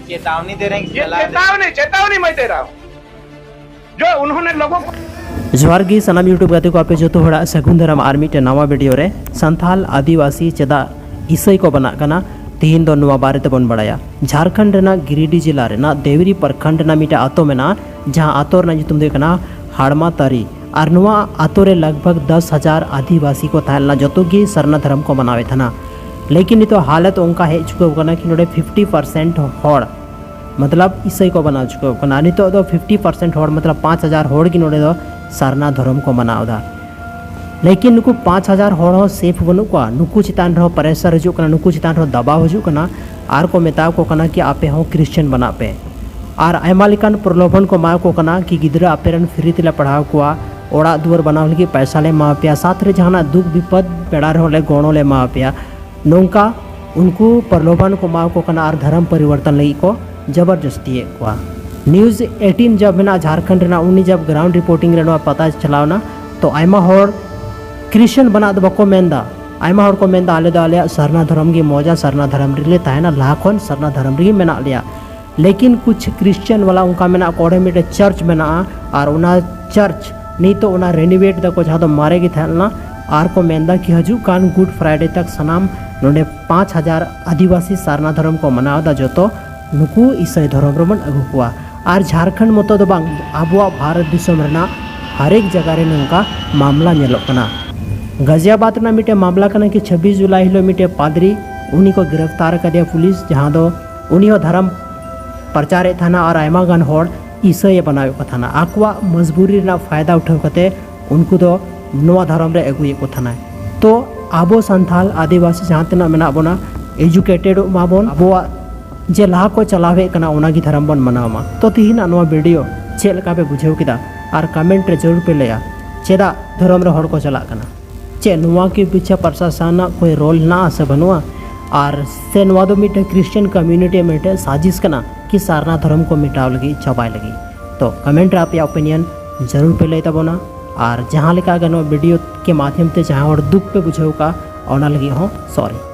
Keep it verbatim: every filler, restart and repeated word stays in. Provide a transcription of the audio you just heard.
चेतावनी दे रहे हैं कि ये चेतावनी, चेतावनी मैं दे रहा हूँ। जो उन्होंने लोगों को ᱡᱚᱦᱟᱨ ᱜᱮ ᱥᱟᱱᱟᱢ YouTube ᱜᱟᱛᱮ ᱠᱚ, ᱟᱯᱮ ᱡᱚᱛᱚ ᱦᱚᱲᱟᱜ ᱥᱟᱹᱜᱩᱱ ᱫᱟᱨᱟᱢ ᱟᱨ ᱢᱤᱫᱴᱮᱱ ᱱᱟᱣᱟ video ᱨᱮ᱾ ᱥᱟᱱᱛᱟᱞ ᱟᱹᱫᱤᱵᱟᱹᱥᱤ ᱪᱮᱫᱟᱜ ᱤᱥᱟᱹᱭ ᱠᱚ ᱵᱮᱱᱟᱜ ᱠᱟᱱᱟ, ᱛᱮᱦᱮᱧ ᱫᱚ ᱱᱚᱣᱟ ᱵᱟᱨᱮ ᱛᱮᱵᱚᱱ ᱵᱟᱲᱟᱭᱟ᱾ ᱡᱷᱟᱲᱠᱷᱚᱸᱰ ᱨᱮᱱᱟᱜ ᱜᱤᱨᱤᱰᱤ ᱡᱮᱞᱟ ᱨᱮᱱᱟᱜ ᱫᱮᱣᱨᱤ ᱯᱨᱚᱠᱷᱚᱸᱰ ᱨᱮᱱᱟᱜ ᱢᱤᱫᱴᱮᱱ ᱟᱛᱳ ᱢᱮᱱᱟᱜᱼᱟ, ᱡᱟᱦᱟᱸ ᱟᱛᱳ ᱨᱮᱱᱟᱜ ᱧᱩᱛᱩᱢ ᱫᱚ ᱦᱩᱭᱩᱜ ᱠᱟᱱᱟ ᱦᱟᱲᱢᱟ ᱛᱟᱨᱤ᱾ ᱟᱨ ᱱᱚᱣᱟ ᱟᱛᱳ ᱨᱮ ᱞᱟᱜᱽ ᱵᱷᱟᱜᱽ ᱫᱚᱥ ᱦᱟᱡᱟᱨ ᱟᱹᱫᱤᱵᱟᱹᱥᱤ ᱠᱚ ᱛᱟᱦᱮᱸ ᱞᱮᱱᱟ, ᱡᱚᱛᱚ ᱜᱮ ᱥᱟᱨᱱᱟ ᱫᱷᱚᱨᱚᱢ ᱠᱚ ᱢᱟᱱᱟᱣᱮᱫ ᱛᱟᱦᱮᱱᱟ᱾ ᱞᱮᱠᱤᱱ ᱱᱤᱛᱚᱜ ᱦᱟᱞᱚᱛ ᱚᱱᱠᱟ ᱦᱮᱡ ᱪᱩᱠᱟᱹᱣ ᱠᱟᱱᱟ ᱠᱤ ᱱᱚᱰᱮ ᱯᱷᱤᱯᱴᱤ ᱯᱟᱨᱥᱮᱱᱴ ᱦᱚᱲ, ᱢᱚᱛᱞᱚᱵ, ᱤᱥᱟᱹᱭ ᱠᱚ ᱵᱮᱱᱟᱣ ᱪᱩᱠᱟᱹᱣ ᱠᱟᱱᱟ᱾ ᱟᱨ ᱱᱤᱛᱚᱜ ᱫᱚ ᱯᱷᱤᱯᱴᱤ ᱯᱟᱨᱥᱮᱱᱴ ᱦᱚᱲ, ᱢᱚᱛᱞᱚᱵ, ᱯᱟᱸᱪ ᱦᱟᱡᱟᱨ ᱦᱚᱲ ᱜᱮ ᱱᱚᱰᱮ ᱫᱚ ᱥᱟᱨᱱᱟ ᱫᱷᱚᱨᱚᱢ ᱠᱚ ᱢᱟᱱᱟᱣ ᱮᱫᱟ᱾ ᱞᱮᱠᱤᱱ ᱱᱩᱠᱩ ᱯᱟᱸᱪ ᱦᱟᱡᱟᱨ ᱦᱚᱲ ᱦᱚᱸ ᱥᱮᱯᱷ ᱵᱟᱹᱱᱩᱜ ᱠᱚᱣᱟ᱾ ᱱᱩᱠᱩ ᱪᱮᱛᱟᱱ ᱨᱮᱦᱚᱸ ᱯᱨᱮᱥᱟᱨ ᱦᱤᱡᱩᱜ ᱠᱟᱱᱟ, ᱱᱩᱠᱩ ᱪᱮᱛᱟᱱ ᱨᱮᱦᱚᱸ ᱫᱟᱵᱟᱣ ᱦᱤᱡᱩᱜ ᱠᱟᱱᱟ᱾ ᱟᱨ ᱠᱚ ᱢᱮᱛᱟ ᱠᱚ ᱠᱟᱱᱟ ᱠᱤ ᱟᱯᱮ ᱦᱚᱸ ᱠᱨᱤᱥᱪᱟᱱ ᱵᱮᱱᱟᱜ ᱯᱮ᱾ ᱟᱨ ᱟᱭᱢᱟ ᱞᱮᱠᱟᱱ ᱯᱨᱚᱞᱳᱵᱷᱚᱱ ᱠᱚ ᱮᱢᱟ ᱠᱚ ᱠᱟᱱᱟ ᱠᱤ ᱜᱤᱫᱽᱨᱟᱹ ᱟᱯᱮ ᱨᱮᱱ ᱯᱷᱨᱤ ᱛᱮᱞᱮ ᱯᱟᱲᱦᱟᱣ ᱠᱚᱣᱟ, ᱚᱲᱟᱜ ᱫᱩᱣᱟᱹᱨ ᱵᱮᱱᱟᱣ ᱞᱟᱹᱜᱤᱫ ᱯᱚᱭᱥᱟ ᱞᱮ ᱮᱢᱟ ᱯᱮᱭᱟ, ᱥᱟᱛ ᱨᱮ ᱡᱟᱦᱟᱱᱟᱜ ᱫᱩᱠ ᱵᱤᱯᱚᱫ ᱵᱮᱲᱟ ᱨᱮᱦᱚᱸ ᱞᱮ ᱜᱚᱲᱚ ᱞᱮ ᱮᱢᱟ ᱯᱮᱭᱟ᱾ ᱱᱚᱝᱠᱟ ᱩᱱᱠᱩ ᱯᱨᱚᱞᱳᱵᱷᱚᱱ ᱠᱚ ᱮᱢᱟ ᱠᱚ ᱠᱟᱱᱟ ᱟᱨ ᱫᱷᱚᱨᱚᱢ ᱯᱚᱨᱤᱵᱚᱨᱛᱚᱱ ᱞᱟᱹᱜᱤᱫ ᱠᱚ ᱡᱚᱵᱚᱨᱡᱚᱥᱛᱤᱭᱮᱫ ᱠᱚᱣᱟ᱾ ᱱᱤᱭᱩᱡᱽ ᱮᱭᱤᱴᱤᱱ ᱡᱟᱵ ᱢᱮᱱᱟᱜᱼᱟ ᱡᱷᱟᱲᱠᱷᱚᱸᱰ ᱨᱮᱱᱟᱜ, ᱩᱱᱤ ᱡᱟᱵ ᱜᱨᱟᱣᱩᱱᱰ ᱨᱤᱯᱳᱨᱴᱤᱝ ᱨᱮ ᱱᱚᱣᱟ ᱯᱟᱛᱟ ᱪᱟᱞᱟᱣᱱᱟ, ᱛᱚ ᱟᱭᱢᱟ ᱦᱚᱲ ᱠᱨᱤᱥᱪᱟᱱ ᱵᱮᱱᱟᱜ ᱫᱚ ᱵᱟᱠᱚ ᱢᱮᱱᱫᱟ᱾ ᱟᱭᱢᱟ ᱦᱚᱲ ᱠᱚ ᱢᱮᱱᱫᱟ, "ᱟᱞᱮ ᱫᱚ ᱟᱞᱮᱭᱟᱜ ᱥᱟᱨᱱᱟ ᱫᱷᱚᱨᱚᱢ ᱜᱮ ᱢᱚᱡᱟ, ᱥᱟᱨᱱᱟ ᱫᱷᱚᱨᱚᱢ ᱨᱮᱞᱮ ᱛᱟᱦᱮᱱᱟ, ᱞᱟᱦᱟ ᱠᱷᱚᱱ ᱥᱟᱨᱱᱟ ᱫᱷᱚᱨᱚᱢ ᱨᱮᱜᱮ ᱢᱮᱱᱟᱜ ᱞᱮᱭᱟ᱾" ᱞᱮᱠᱤᱱ ᱠᱩᱪᱷ ᱠᱨᱤᱥᱪᱟᱱ ᱣᱟᱞᱟ ᱚᱱᱠᱟ ᱢᱮᱱᱟᱜ ᱠᱚᱣᱟ, ᱚᱸᱰᱮ ᱢᱤᱫᱴᱮᱡ ᱪᱟᱨᱪ ᱢᱮᱱᱟᱜᱼᱟ, ᱟᱨ ᱚᱱᱟ ᱪᱟᱨᱪ ᱱᱤᱛᱚᱜ ᱚᱱᱟ ᱨᱮᱱᱳᱵᱷᱮᱴ ᱫᱟᱠᱚ, ᱡᱟᱦᱟᱸ ᱫᱚ ᱢᱟᱨᱮ ᱜᱮ ᱛᱟᱦᱮᱸ ᱞᱮᱱᱟ᱾ ᱟᱨ ᱠᱚ ᱢᱮᱱᱫᱟ ᱠᱤ ᱦᱤᱡᱩᱜ ᱠᱟᱱ ᱜᱩᱰ ᱯᱷᱨᱟᱭᱰᱮ ᱛᱟᱠ ᱥᱟᱱᱟᱢ ᱱᱚᱰᱮ ᱯᱟᱸᱪ ᱦᱟᱡᱟᱨ ᱟᱹᱫᱤᱵᱟᱹᱥᱤ ᱥᱟᱨᱱᱟ ᱫᱷᱚᱨᱚᱢ ᱠᱚ ᱢᱟᱱᱟᱣ ᱮᱫᱟ, ᱡᱚᱛᱚ ᱱᱩᱠᱩ ᱤᱥᱟᱹᱭ ᱫᱷᱚᱨᱚᱢ ᱨᱮᱵᱚᱱ ᱟᱹᱜᱩ ᱠᱚᱣᱟ᱾ ᱟᱨ ᱡᱷᱟᱲᱠᱷᱚᱸᱰ ᱢᱚᱛᱚ ᱫᱚ ᱵᱟᱝ, ᱟᱵᱚᱣᱟᱜ ᱵᱷᱟᱨᱚᱛ ᱫᱤᱥᱚᱢ ᱨᱮᱱᱟᱜ ᱦᱟᱨᱮᱠ ᱡᱟᱭᱜᱟ ᱨᱮ ᱱᱚᱝᱠᱟ ᱢᱟᱢᱞᱟ ᱧᱮᱞᱚᱜ ᱠᱟᱱᱟ᱾ ᱜᱟᱡᱤᱭᱟᱵᱟᱫ ᱨᱮᱱᱟᱜ ᱢᱤᱫᱴᱮᱱ ᱢᱟᱢᱞᱟ ᱠᱟᱱᱟ ᱠᱤ ᱪᱷᱟᱵᱵᱤᱥ ᱡᱩᱞᱟᱭ ᱦᱤᱞᱳᱜ ᱢᱤᱫᱴᱮᱱ ᱯᱟᱫᱽᱨᱤ, ᱩᱱᱤ ᱠᱚ ᱜᱨᱮᱯᱷᱛᱟᱨ ᱟᱠᱟᱫᱮᱭᱟ ᱯᱩᱞᱤᱥ, ᱡᱟᱦᱟᱸ ᱫᱚ ᱩᱱᱤ ᱦᱚᱸ ᱫᱷᱚᱨᱚᱢ ᱯᱨᱚᱪᱟᱨᱮᱫ ᱛᱟᱦᱮᱱᱟ ᱟᱨ ᱟᱭᱢᱟ ᱜᱟᱱ ᱦᱚᱲ ᱤᱥᱟᱹᱭᱮ ᱵᱮᱱᱟᱣᱮᱫ ᱠᱚ ᱛᱟᱦᱮᱱᱟ᱾ ᱟᱠᱚᱣᱟᱜ ᱢᱚᱡᱽᱵᱩᱨᱤ ᱨᱮᱱᱟᱜ ᱯᱷᱟᱭᱫᱟ ᱩᱴᱷᱟᱹᱣ ᱠᱟᱛᱮ ᱩᱱᱠᱩ ᱫᱚ ᱱᱚᱣᱟ ᱫᱷᱚᱨᱚᱢ ᱨᱮ ᱟᱹᱜᱩᱭᱮᱫ ᱠᱚ ᱛᱟᱦᱮᱱᱟ᱾ ᱛᱚ ᱟᱵᱚ ᱥᱟᱱᱛᱟᱞ ᱟᱹᱫᱤᱵᱟᱹᱥᱤ ᱡᱟᱦᱟᱸ ᱛᱤᱱᱟᱹᱜ ᱢᱮᱱᱟᱜ ᱵᱚᱱᱟ, ᱮᱡᱩᱠᱮᱴᱮᱰᱚᱜ ᱢᱟᱵᱚᱱ, ᱟᱵᱚᱣᱟᱜ ᱡᱮ ᱞᱟᱦᱟ ᱠᱚ ᱪᱟᱞᱟᱣ ᱦᱮᱡ ᱠᱟᱱᱟ, ᱚᱱᱟᱜᱮ ᱫᱷᱚᱨᱚᱢ ᱵᱚᱱ ᱢᱟᱱᱟᱣ ᱢᱟ᱾ ᱛᱚ ᱛᱤᱦᱤᱧᱟᱜ ᱱᱚᱣᱟ ᱵᱷᱤᱰᱤᱭᱳ ᱪᱮᱫ ᱞᱮᱠᱟ ᱯᱮ ᱵᱩᱡᱷᱟᱹᱣ ᱠᱮᱫᱟ? ᱟᱨ ᱠᱚᱢᱮᱱᱴ ᱨᱮ ᱡᱟᱹᱨᱩᱲ ᱯᱮ ᱞᱟᱹᱭᱟ, ᱪᱮᱫᱟᱜ ᱫᱷᱚᱨᱚᱢ ᱨᱮ ᱦᱚᱲ ᱠᱚ ᱪᱟᱞᱟᱜ ᱠᱟᱱᱟ? ᱪᱮᱫ ᱱᱚᱣᱟ ᱠᱤ ᱯᱤᱪᱷᱟ ᱯᱨᱚᱥᱟᱥᱚᱱ ᱨᱮᱱᱟᱜ ᱠᱳᱭ ᱨᱳᱞ ᱦᱮᱱᱟᱜᱼᱟ ᱥᱮ ᱵᱟᱹᱱᱩᱜᱼᱟ? ᱟᱨ ᱥᱮ ᱱᱚᱣᱟ ᱫᱚ ᱢᱤᱫᱴᱮᱱ ᱠᱨᱤᱥᱪᱤᱭᱟᱱ ᱠᱚᱢᱤᱭᱩᱱᱤᱴᱤ ᱢᱤᱫᱴᱮᱱ ᱥᱟᱡᱤᱥ ᱠᱟᱱᱟ ᱠᱤ ᱥᱟᱨᱱᱟ ᱫᱷᱚᱨᱚᱢ ᱠᱚ ᱢᱮᱴᱟᱣ ᱞᱟᱹᱜᱤᱫ, ᱪᱟᱵᱟᱭ ᱞᱟᱹᱜᱤᱫ? ᱛᱚ ᱠᱚᱢᱮᱱᱴ ᱨᱮ ᱟᱯᱮᱭᱟᱜ ᱚᱯᱤᱱᱤᱭᱚᱱ ᱡᱟᱹᱨᱩᱲ ᱯᱮ ᱞᱟᱹᱭ ᱛᱟᱵᱚᱱᱟ᱾ ᱟᱨ ᱡᱟᱦᱟᱸ ᱞᱮᱠᱟ ᱜᱮ ᱱᱚᱣᱟ ᱵᱷᱤᱰᱤᱭᱳ ᱠᱮ ᱢᱟᱫᱷᱭᱚᱢ ᱛᱮ ᱡᱟᱦᱟᱸ ᱦᱚᱲ ᱫᱩᱠ ᱯᱮ ᱵᱩᱡᱷᱟᱹᱣ ᱠᱟᱜᱼᱟ, ᱚᱱᱟ ᱞᱟᱹᱜᱤᱫ ᱦᱚᱸ ᱥᱚᱨᱤ᱾